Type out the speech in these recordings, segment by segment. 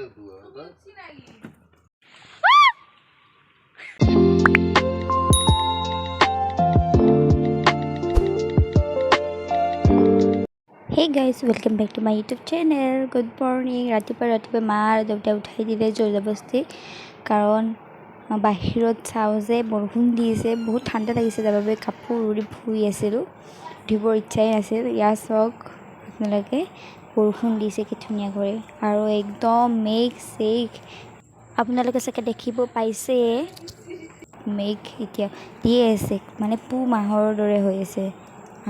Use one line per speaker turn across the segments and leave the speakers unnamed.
Hey guys, welcome back to my YouTube channel. Good morning. ৰাতিপুৱা ৰাতিপুৱা মা আৰু দেউতাই উঠাই দিলে জোৰ জবৰদস্তি, কাৰণ বাহিৰত চাওঁ যে বৰষুণ দি আছে, বহুত ঠাণ্ডা লাগিছে। তাৰ বাবে কাপোৰ উৰি শুই আছিলোঁ, উঠিবৰ ইচ্ছাই নাছিল। ইয়াত চাওক আপোনালোকে, বৰষুণ দিছে কি ধুনীয়া কৰি আৰু একদম মেঘ চেঘ আপোনালোকে চাগে দেখিব পাইছে। মেঘ এতিয়া দিয়ে আছে, মানে পুহ মাহৰ দৰে হৈ আছে।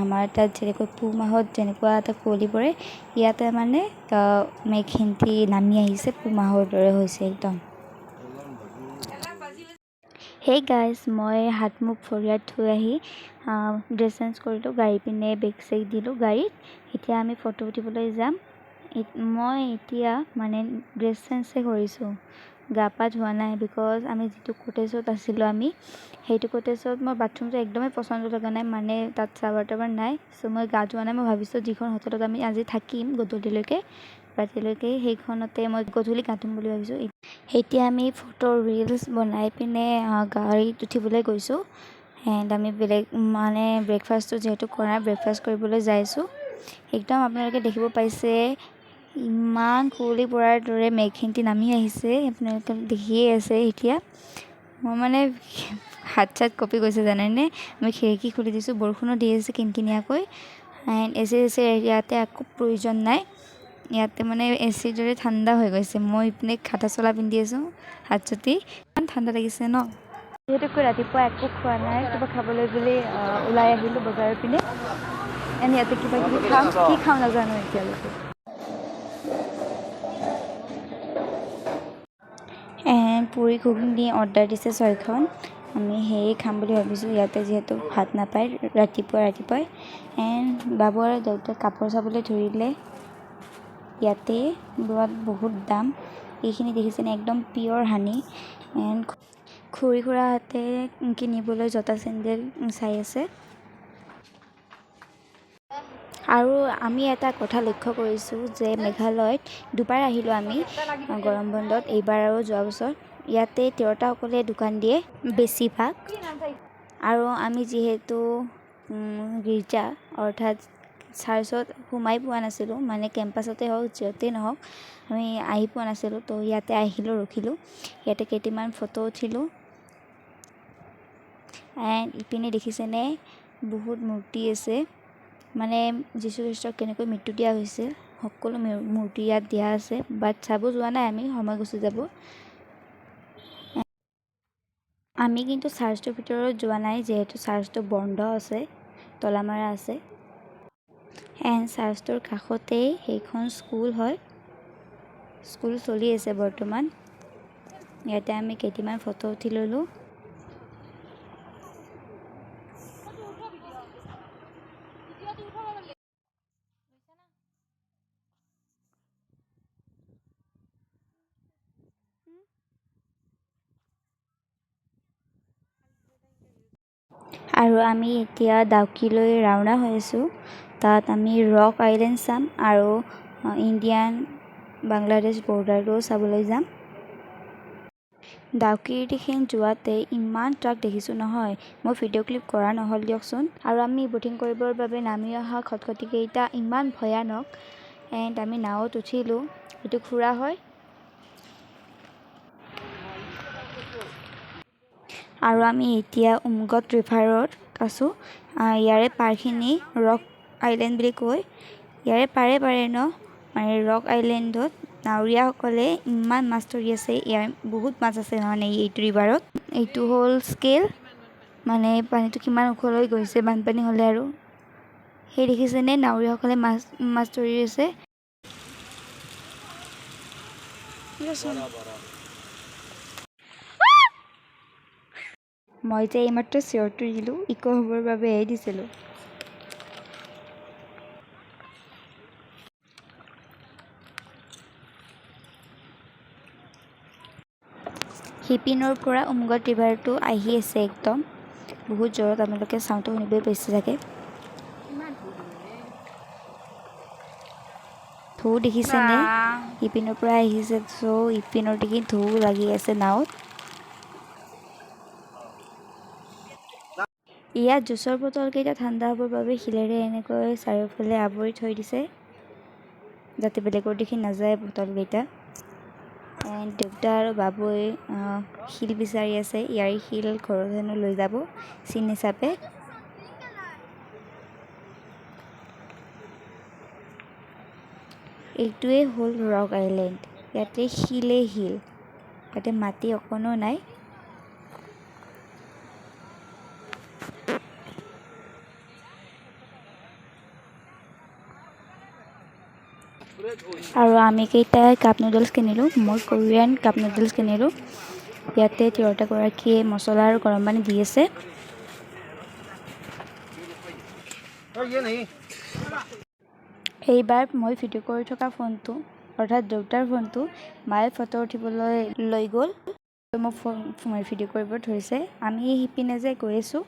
আমাৰ তাত যেনেকৈ পুহ মাহত যেনেকুৱা এটা কুঁৱলী পৰে, ইয়াতে মানে মেঘখিনি নামি আহিছে, পুহ মাহৰ দৰে হৈছে একদম। হেই গাইজ, মই হাত মুখ ভৰি হাত ধুই আহি ড্ৰেছ চেঞ্জ কৰিলোঁ, গাড়ী পিনে বেগ চেগ দিলোঁ গাড়ীত। এতিয়া আমি ফটো উঠিবলৈ যাম। মই এতিয়া মানে ড্ৰেছ চেঞ্জহে কৰিছোঁ, গা পা ধোৱা নাই, because আমি যিটো কটেজত আছিলোঁ, আমি সেইটো কটেজত মই বাথৰুমটো একদমেই পচন্দ লগা নাই, মানে তাত চাৱাৰ টাৱাৰ নাই। চ' মই গা ধোৱা নাই। মই ভাবিছোঁ যিখন হোটেলত আমি আজি থাকিম গধূলিলৈকে, ৰাতিলৈকে, সেইখনতে মই গধূলি গা ধুম বুলি ভাবিছোঁ। এতিয়া আমি ফটো ৰিলচ বনাই পিনে গাড়ীত উঠিবলৈ গৈছোঁ। এণ্ড আমি বেলেগ মানে ব্ৰেকফাষ্টটো যিহেতু কৰা, ব্ৰেকফাষ্ট কৰিবলৈ যাইছোঁ। একদম আপোনালোকে দেখিব পাইছে, ইমান কুঁৱলী পৰাৰ দৰে মেঘখিনি নামি আহিছে, আপোনালোকে দেখিয়ে আছে। এতিয়া মই মানে হাত চাত কঁপি গৈছে, জানেনে? আমি খিৰিকী খুলি দিছোঁ, বৰষুণো দি আছে কিনকিনীয়াকৈ। এণ্ড এ চি চেচি ইয়াতে একো প্ৰয়োজন নাই, ইয়াতে মানে এ চিৰ দৰে ঠাণ্ডা হৈ গৈছে। মই ইপিনে খাটা চোলা পিন্ধি আছোঁ, হাত চুটি, ইমান ঠাণ্ডা লাগিছে ন। যিহেতুকে ৰাতিপুৱা একো খোৱা নাই, কিবা খাবলৈ বুলি ওলাই আহিলোঁ বজাৰৰ পিনে। এণ্ড ইয়াতে কিবা কিবি খাম, কি খাওঁ নাজানো এতিয়ালৈকে। এণ্ড পুৰি ঘুগুনি অৰ্ডাৰ দিছে ছয়খন, আমি সেয়ে খাম বুলি ভাবিছোঁ। ইয়াতে যিহেতু ভাত নাপায় ৰাতিপুৱা ৰাতিপুৱাই। এণ্ড বাবু আৰু দেউতাই কাপোৰ চাবলৈ ধৰিলে। ইয়াতে লোৱাত বহুত দাম। এইখিনি দেখিছেনে? একদম পিয়'ৰ হানি। এণ্ড খুৰী খুৰাহঁতে কিনিবলৈ জোতা চেণ্ডেল চাই আছে। আৰু আমি এটা কথা লক্ষ্য কৰিছোঁ যে মেঘালয়ত দুবাৰ আহিলোঁ আমি গৰম বন্ধত, এইবাৰ আৰু যোৱা বছৰ। ইয়াতে তিৰোতাসকলে দোকান দিয়ে বেছিভাগ। আৰু আমি যিহেতু গীৰ্জা অৰ্থাৎ চাৰ্চত সোমাই পোৱা নাছিলোঁ, মানে কেম্পাছতে হওক, য'তেই নহওক, আমি আহি পোৱা নাছিলোঁ। তো ইয়াতে আহিলোঁ, ৰখিলোঁ, ইয়াতে কেইটিমান ফটো উঠিলোঁ। এণ্ড ইপিনে দেখিছেনে, বহুত মূৰ্তি আছে, মানে যীশুখ্ৰীষ্টক কেনেকৈ মৃত্যু দিয়া হৈছিল, সকলো মূৰ্তি ইয়াত দিয়া আছে। বাট চাব যোৱা নাই আমি, সময় গুচি যাব। আমি কিন্তু চাৰ্চটোৰ ভিতৰত যোৱা নাই, যিহেতু চাৰ্চটো বন্ধ আছে, তলা মাৰা আছে। এণ্ড চাৰ্চটোৰ কাষতেই সেইখন স্কুল হয়, স্কুল চলি আছে বৰ্তমান। ইয়াতে আমি কেইটিমান ফটো উঠি ল'লোঁ। আৰু আমি এতিয়া ডাউকিলৈ ৰাওনা হৈ আছোঁ। তাত আমি ৰক আইলেণ্ড চাম আৰু ইণ্ডিয়ান বাংলাদেশ বৰ্ডাৰটোও চাবলৈ যাম। ডাউকিৰ দিশে যোৱাতে ইমান ট্ৰাক দেখিছোঁ নহয়, মই ভিডিঅ' ক্লিপ কৰা নহ'ল দিয়কচোন। আৰু আমি ব'টিং কৰিবৰ বাবে নামি অহা খটখটীকেইটা ইমান ভয়ানক। এণ্ড আমি নাৱত উঠিলোঁ, এইটো খুৰা হয়। আৰু আমি এতিয়া উমগট ৰিভাৰত আছোঁ। ইয়াৰে পাৰখিনি ৰক আইলেণ্ড বুলি কয়। ইয়াৰে পাৰে পাৰে ন, মানে ৰক আইলেণ্ডত নাৱৰীয়াসকলে ইমান মাছ ধৰি আছে। ইয়াৰ বহুত মাছ আছে, মানে এইটো ৰিভাৰত। এইটো হ'ল স্কেল, মানে পানীটো কিমান ওখলৈ গৈছে বানপানী হ'লে। আৰু সেই দেখিছেনে, নাৱৰীয়াসকলে মাছ মাছ ধৰি আছে। মই যে এইমাত্ৰ চিঞৰটো দিলোঁ, ইক' হ'বৰ বাবেহে দিছিলোঁ। সিপিনৰ পৰা উমগট ৰিভাৰটো আহি আছে একদম বহুত জোৰত, আপোনালোকে চাউণ্ডটো শুনিবই পাইছে চাগে। ঢৌ দেখিছেনে? ইপিনৰ পৰা আহিছে, চ' ইপিনৰ দেখি ঢৌ লাগি আছে নাৱত। ইয়াত জুচৰ বটলকেইটা ঠাণ্ডা হ'বৰ বাবে শিলেৰে এনেকৈ চাৰিওফালে আৱৰি থৈ দিছে, যাতে বেলেগৰ দেখি নাযায় বটলকেইটা। এণ্ড দেউতা আৰু বাবুৱে শিল বিচাৰি আছে। ইয়াৰ শিল ঘৰত হেনো লৈ যাব চিন হিচাপে। এইটোৱে হ'ল ৰক আইলেণ্ড। ইয়াতে শিলেই শিল, ইয়াতে মাটি অকণো নাই। আৰু আমি কেইটাই কাপ নুডলছ কিনিলোঁ। মই কোৰিয়ান কাপ নুডলছ কিনিলোঁ। ইয়াতে তিৰোতাগৰাকীয়ে মছলা আৰু গৰম পানী দি আছে। এইবাৰ মই ভিডিঅ' কৰি থকা ফোনটো, অৰ্থাৎ দেউতাৰ ফোনটো, মায়ে ফটো উঠিবলৈ লৈ গ'ল। মোক ফোন ভিডিঅ' কৰিব ধৰিছে। আমি সিপিনে যে গৈ আছোঁ,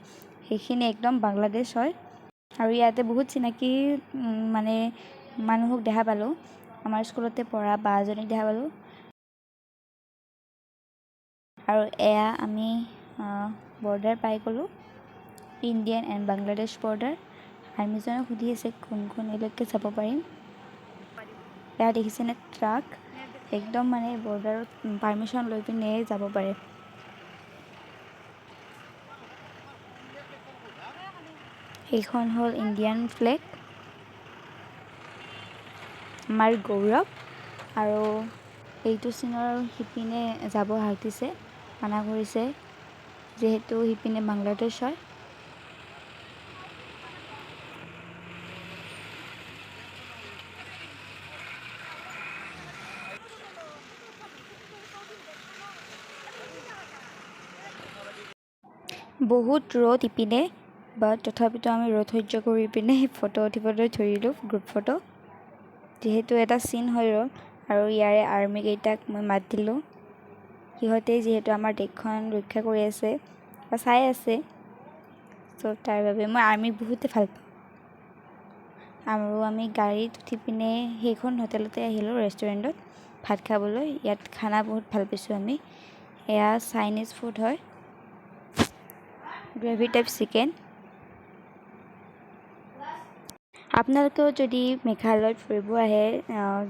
সেইখিনি একদম বাংলাদেশ হয়। আৰু ইয়াতে বহুত চিনাকি মানে মানুহক দেখা পালোঁ। আমাৰ স্কুলতে পঢ়া বা এজনীক দেখা পালোঁ। আৰু এয়া আমি বৰ্ডাৰ পাই গ'লোঁ, ইণ্ডিয়ান এণ্ড বাংলাদেশ বৰ্ডাৰ। আৰ্মিজনে সুধি আছে কোনখিনিলৈকে যাব পাৰিম। এয়া দেখিছেনে ট্ৰাক, একদম মানে বৰ্ডাৰত পাৰ্মিশ্যন লৈ পিনে যাব পাৰে। সেইখন হ'ল ইণ্ডিয়ান ফ্লেগ, আমাৰ গৌৰৱ। আৰু এইটো চীনৰ সিপিনে যাব হাক দিছে, মানা কৰিছে, যিহেতু সিপিনে বাংলাদেশ হয়। বহুত ৰ'দ ইপিনে, বাট তথাপিতো আমি ৰ'দ সহ্য কৰি পিনে ফটো উঠিবলৈ ধৰিলোঁ, গ্ৰুপ ফটো, যিহেতু এটা চিন হৈ ৰ'ল। আৰু ইয়াৰে আৰ্মিকেইটাক মই মাত দিলোঁ, সিহঁতে যিহেতু আমাৰ দেশখন ৰক্ষা কৰি আছে বা চাই আছে, চ' তাৰ বাবে মই আৰ্মিক বহুতে ভাল পাওঁ। আৰু আমি গাড়ীত উঠি পিনে সেইখন হোটেলতে আহিলোঁ, ৰেষ্টুৰেণ্টত ভাত খাবলৈ। ইয়াত খানা বহুত ভাল পাইছোঁ আমি। এয়া চাইনিজ ফুড হয়, গ্ৰেভি টাইপ চিকেন। আপোনালোকেও যদি মেঘালয়ত ফুৰিব আহে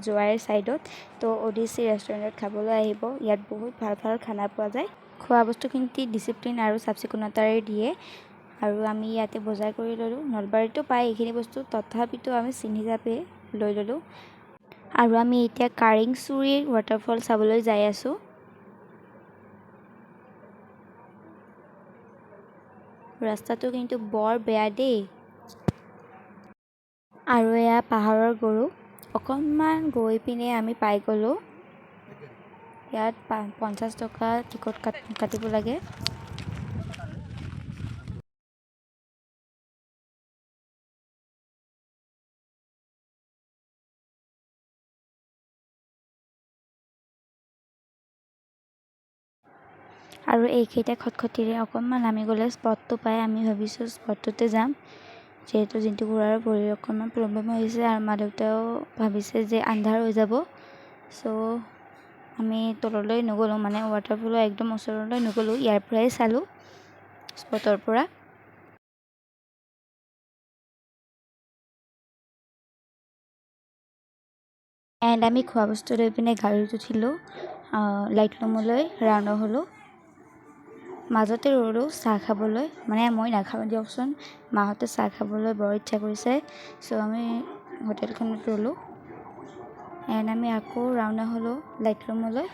জোৱাইৰ ছাইডত, তো অডিচি ৰেষ্টুৰেণ্টত খাবলৈ আহিব। ইয়াত বহুত ভাল ভাল খানা পোৱা যায়। খোৱা বস্তুখিনি ডিচিপ্লিন আৰু চাফ চিকুণতাৰে দিয়ে। আৰু আমি ইয়াতে বজাৰ কৰি ল'লোঁ। নলবাৰীতো পায় এইখিনি বস্তু, তথাপিতো আমি চিন হিচাপে লৈ ল'লোঁ। আৰু আমি এতিয়া কাৰেংচুৰীৰ ৱাটাৰফল চাবলৈ যাই আছোঁ। ৰাস্তাটো কিন্তু বৰ বেয়া দেই। আৰু এয়া পাহাৰৰ গৰু। অকণমান গৈ পিনে আমি পাই গ'লোঁ। ইয়াত 50 টকা টিকট কাটিব লাগে। আৰু এইকেইটা খটখটিৰে অকণমান নামি গ'লে স্পটটো পাই। আমি ভাবিছোঁ স্পটটোতে যাম, যিহেতু জিণ্টু খুৰাৰ ভৰিৰ অকণমান প্ৰব্লেম হৈছে আৰু মা দেউতাও ভাবিছে যে আন্ধাৰ হৈ যাব। চ' আমি তললৈ নগ'লোঁ, মানে ৱাটাৰফলৰ একদম ওচৰলৈ নগ'লোঁ, ইয়াৰ পৰাই চালোঁ স্পটৰ পৰা। এণ্ড আমি খোৱা বস্তু লৈ পিনে গাড়ীত উঠিলোঁ, লাইটলুমলৈ ৰাওনা হ'লোঁ। মাজতে ৰ'লোঁ চাহ খাবলৈ, মানে মই নাখাওঁ দিয়কচোন, মাহঁতে চাহ খাবলৈ বৰ ইচ্ছা কৰিছে। চ' আমি হোটেলখনত ৰ'লোঁ। এণ্ড আমি আকৌ ৰাওনা হ'লোঁ লাইটলুমলৈ।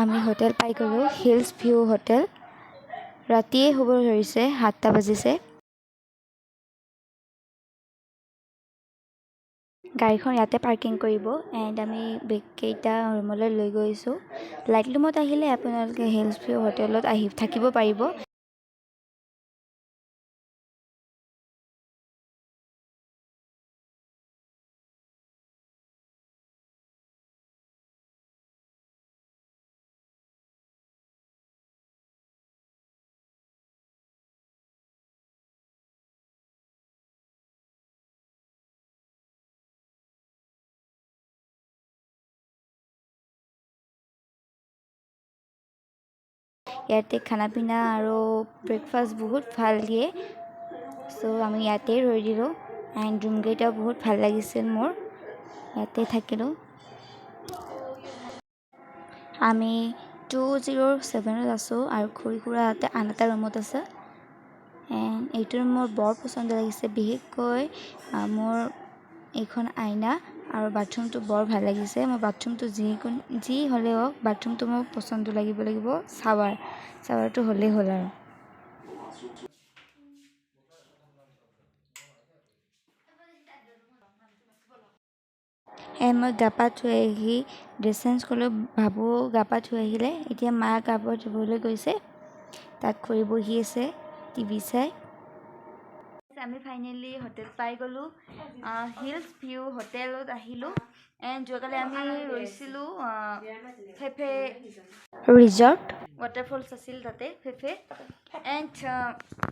আমি হোটেল পাই গ'লোঁ, হিলছ ভিউ হোটেল। ৰাতিয়ে হ'ব ধৰিছে, 7টা বাজিছে। গাড়ীখন ইয়াতে পাৰ্কিং কৰিব। এণ্ড আমি বেগকেইটা ৰুমলৈ লৈ গৈছোঁ। লাইটলুমত আহিলে আপোনালোকে হিলছ ভিউ হোটেলত আহি থাকিব পাৰিব। ইয়াতে খানা পিনা আৰু ব্ৰেকফাষ্ট বহুত ভাল দিয়ে। চ' আমি ইয়াতেই ৰৈ দিলোঁ। এণ্ড ৰুমকেইটাও বহুত ভাল লাগিছিল মোৰ, ইয়াতে থাকিলোঁ। আমি 207ত আছোঁ আৰু খুৰী খুৰাহঁতে আন এটা ৰুমত আছে। এণ্ড এইটো ৰুম মোৰ বৰ পচন্দ লাগিছে, বিশেষকৈ মোৰ এইখন আইনা আৰু বাথৰুমটো বৰ ভাল লাগিছে। মোৰ বাথৰুমটো যি হ'লেও বাথৰুমটো মোৰ পচন্দ লাগিব লাগিব। চাৱাৰটো হ'লেই হ'ল আৰু। মই গা পা ধুই আহি ড্ৰেছ চেঞ্জ কৰিলোঁ, বাবুও গা পা ধুই আহিলে। এতিয়া মা গা পা ধুবলৈ গৈছে, তাত খুৰী বহি আছে টিভি চাই। আমি ফাইনেলি হোটেল পাই গ'লোঁ, হিলছ ভিউ হোটেলত আহিলোঁ। এণ্ড যোৱাকালি আমি ৰৈছিলোঁ ফেফে ৰিজৰ্ট, ৱাটাৰফলছ আছিল তাতে ফেফে। এণ্ড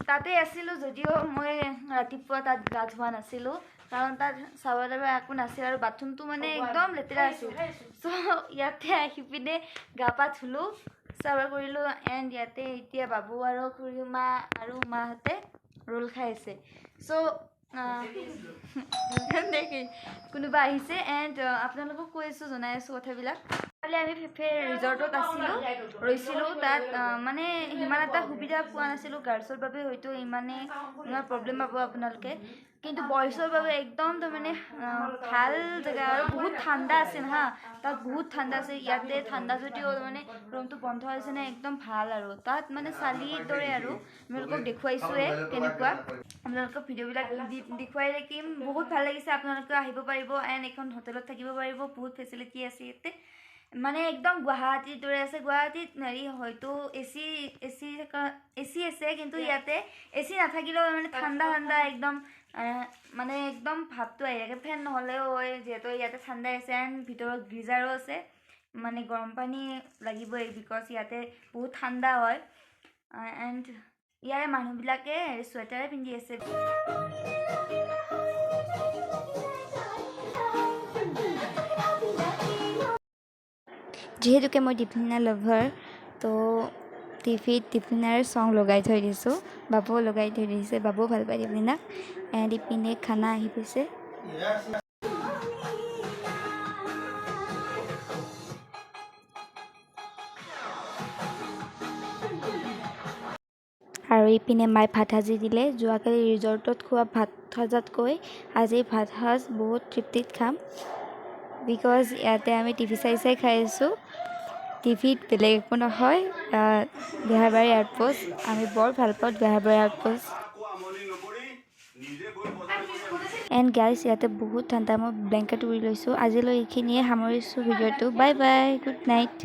তাতে আছিলোঁ যদিও মই ৰাতিপুৱা তাত গা ধোৱা নাছিলোঁ, কাৰণ তাত চাৱাৰ টাৱাৰ একো নাছিল আৰু বাথৰুমটো মানে একদম লেতেৰা আছিল। চ' ইয়াতে আহি পিনে গা পা ধুলোঁ, চাৱাৰ কৰিলোঁ। এণ্ড ইয়াতে এতিয়া বাবু আৰু খুৰীমা আৰু মাহঁতে ৰোল খাই আছে। চ' দেখি কোনোবা আহিছে। এণ্ড আপোনালোকক কৈ আছোঁ, জনাই আছোঁ কথাবিলাক। কালি আমি ফেফে ৰিজৰ্টত আছিলোঁ, ৰৈছিলোঁ। তাত মানে সিমান এটা সুবিধা পোৱা নাছিলোঁ, গাৰ্লছৰ বাবে হয়তো ইমান প্ৰব্লেম পাব আপোনালোকে, কিন্তু বয়ছৰ বাবে একদম তাৰমানে ভাল জেগা। আৰু বহুত ঠাণ্ডা আছিল হা, তাত বহুত ঠাণ্ডা আছিল। ইয়াতে ঠাণ্ডা যদিও মানে ৰুমটো বন্ধ হৈছে নে একদম ভাল আৰু। তাত মানে চালিৰ দৰে আৰু আপোনালোকক দেখুৱাইছোঁৱে কেনেকুৱা, আপোনালোকক ভিডিঅ'বিলাক দেখুৱাই থাকিম। বহুত ভাল লাগিছে, আপোনালোকে আহিব পাৰিব এণ্ড এইখন হোটেলত থাকিব পাৰিব। বহুত ফেচিলিটি আছে ইয়াতে, মানে একদম গুৱাহাটীৰ দৰে আছে। গুৱাহাটীত হেৰি হয়তো এ চি আছে, কিন্তু ইয়াতে এ চি নাথাকিলেও মানে ঠাণ্ডা ঠাণ্ডা একদম মানে একদম ভাৱটো আহি থাকে। ফেন নহ'লেও হয়, যিহেতু ইয়াতে ঠাণ্ডাই আছে। এণ্ড ভিতৰত গিজাৰো আছে, মানে গৰম পানী লাগিবই, because ইয়াতে বহুত ঠাণ্ডা হয়। এণ্ড ইয়াৰে মানুহবিলাকে চুৱেটাৰে পিন্ধি আছে। যিহেতুকে মই দীপলিনা লাভাৰ, তো টিভিত দীপলিনাৰ ছং লগাই থৈ দিছোঁ, বাবুও লগাই থৈ দিছে, বাবুও ভাল পায় দীপলিনাক। এণ্ড ইপিনে খানা আহি পাইছে। আৰু ইপিনে মায়ে ভাত সাজি দিলে। যোৱাকালি ৰিজৰ্টত খোৱা ভাত সাজতকৈ আজি ভাত সাজ বহুত তৃপ্তিত খাম, because ইয়াতে আমি টিভি চাই চাই খাই আছোঁ। টিভিত বেলেগ একো নহয়, বেহাৰবাৰী আউটপোষ্ট। আমি বৰ ভাল পাওঁ বেহাৰবাৰী আউটপোষ্ট। এণ্ড গাইজ, ইয়াতে বহুত ঠাণ্ডা, মই ব্লেংকেট উৰি লৈছোঁ। আজিলৈ এইখিনিয়ে সামৰিছোঁ ভিডিঅ'টো। Bye bye, good night.